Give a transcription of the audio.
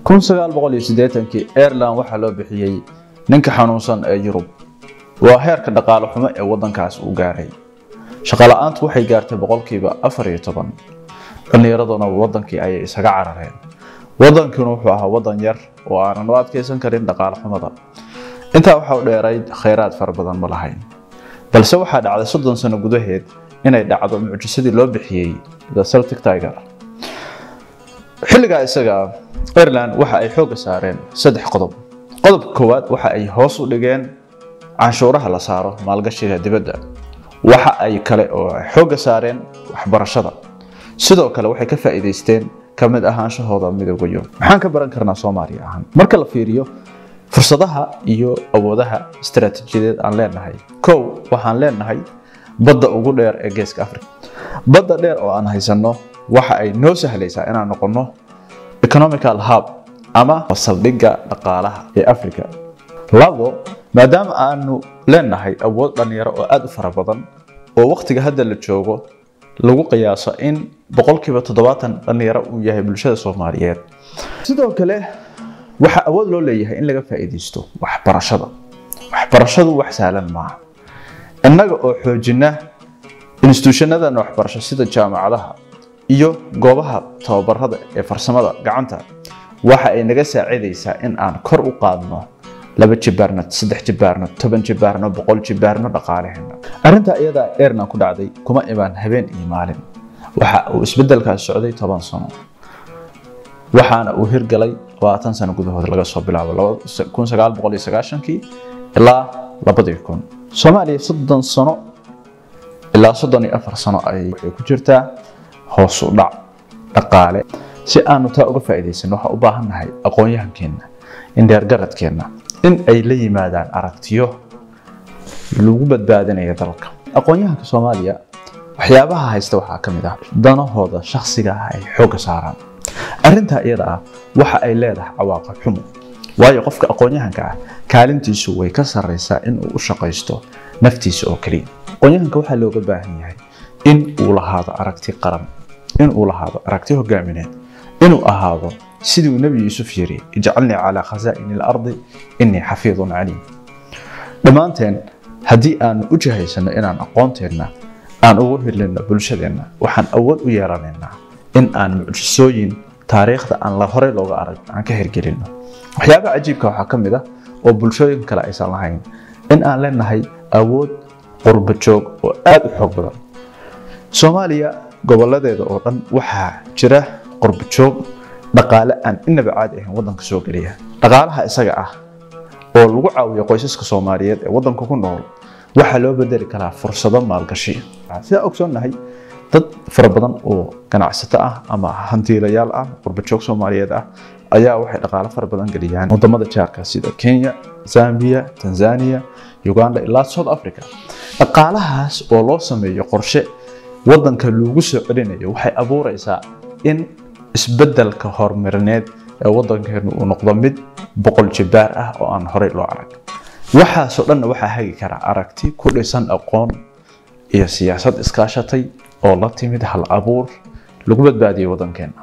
1980kii Ireland waxaa loo bixiyey ninka xanuunsan ee Yurub. Waa heerka dhaqaale xumo ee waddankaas uu gaaray. Shaqo la'aantu waxay gaartay 14%. Dhallinyaraduna waddankii ayay isaga carareen. Waddankiina wuxuu ahaa waddan yar oo aanan u adkeysan karin dhaqaale xumada. Intaa waxaa u dheerayd kheyraad fara badan ma lahayn. Balse waxaa dhacday 30 sano gudaheed inay dhacdo mucjisadii loo bixiyey The Celtic Tiger. Xilligaa isaga Ireland waxa ay xoogga saareen 3 qodob. Qodobka koowaad, waxa ay hoos u dhigeen canshuuraha la saaro maalgashiga dibadda. Waxa ay kale oo ay xoogga saareen waxbarashada. Sidoo kale waxay ka faa'iidaysteen ka mid ahaanshahooda Midowga Yurub. Maxaan ka baran karnaa Soomaaliya ahaan? Marka la fiiriyo fursadaha iyo awoodaha istiraatiijiyadeed aan leenahay. Kow, waxaan leenahay badda ugu dheer ee Geeska Afrika. Badda dheer oo aan haysanno waxa ay noo sahlaysaa inaan noqonno economical hub ama saldhigga dhaqaalaha ee Afrika. Labo, maadaama aanu leenahay awood dhalinyaro oo aad u fara badan oo waqtiga hadda la joogo lagu qiyaaso in 70% dhalinyaro uu yahay bulshada Soomaaliyeed. Sidoo kale waxaa awood loo leeyahay in laga faa'iidaysto waxbarashada. Waxbarashadu wax sahlan maaha. Innaga oo xoojina institutionadan waxbarasho sida jaamacadaha iyo goobaha tababarada ee farsamada gacanta, waxa ay naga saacidaysaa in aan kor u qaadno 2 jibaarno, 3 jibaarno, 10 jibaarno, 100 jibaarno dhaqaalaheena. Arrinta iyada Ireland ku dhacday kuma imaan habeen iyo maalin. Waxa uu isbeddelkaas socday 10 sano. Waxaana uu hirgalay 20 sano gudahood laga soo bilaabo 1990kii ilaa 2000. Soomaaliya 30 sano ilaa 34 sano ayay waxay ku jirtaa hoos u dhac dhaqaale. Si aanu taa uga faa'iidaysano, waxaan u baahannahay aqoon-yahankeenna, indheer-garadkeenna in ay la yimaadaan aragtiyo lagu badbaadinayo dalka. Aqoon-yahanka Soomaaliya waxyaabaha haysta waxaa ka mid ah danahooda shakhsiga ah ay xoogga saaraan. Arrintaa iyada ah waxa ay leedahay cawaaqib xumo. Waayo, qofka aqoon-yahanka ah kaalintiisu way ka sarreysaa in uu u shaqaysto naftiisa oo keliya. Aqoon-yahanka waxaa looga baahan yahay in uu lahaado aragti qaran, in uu lahaado aragti hogaamineed, inuu ahaado sidii uu Nebi Yuusuf yiri: "Ijcalnii calaa khazaa'ini al-ardi innii xafiidun caliim." Dhammaanteen haddii aanu u jihaysano inaan aqoonteenna aan ugu hirlino bulshadeenna, waxaan awood u yeelanaynaa in aan mucjisooyin taariikhda aan la horey looga arag aan ka hirgelino. Waxyaabaha cajiibka waxaa ka mid ah oo bulshooyin kale aysan lahayn in aan leenahay awood qurbo joog oo aad u xoog badan. Soomaaliya goboladeeda oo dhan waxaa jira qurbo joog dhaqaale aan inaba caadi ahayn waddanka soo geliya. Dhaqaalaha isaga ah oo lagu caawiyo qoysaska Soomaaliyeed ee waddanka ku nool waxaa loo bedeli karaa fursado maalgashi. Sidaa ogsoonnahay, dad fara badan oo ganacsato ah ama hantiilayaal ah, qurbo joog Soomaaliyeed ah, ayaa waxay dhaqaale fara badan geliyaan wadamada jaarka sida Kenya, Zambia, Tanzania, Uganda ilaa South Africa. Dhaqaalahaas oo loo sameeyo qorshe waddanka lagu soo celinayo waxay abuureysaa in isbeddelka horumarineed ee waddankeenu uu noqdo mid 100 jibaar ah oo aan horey loo arag. Waxaasoo dhanna waxaa hagi kara aragti ku dhisan aqoon iyo siyaasad iskaashatay oo la timid hal abuur lagu badbaadiyo waddankeena.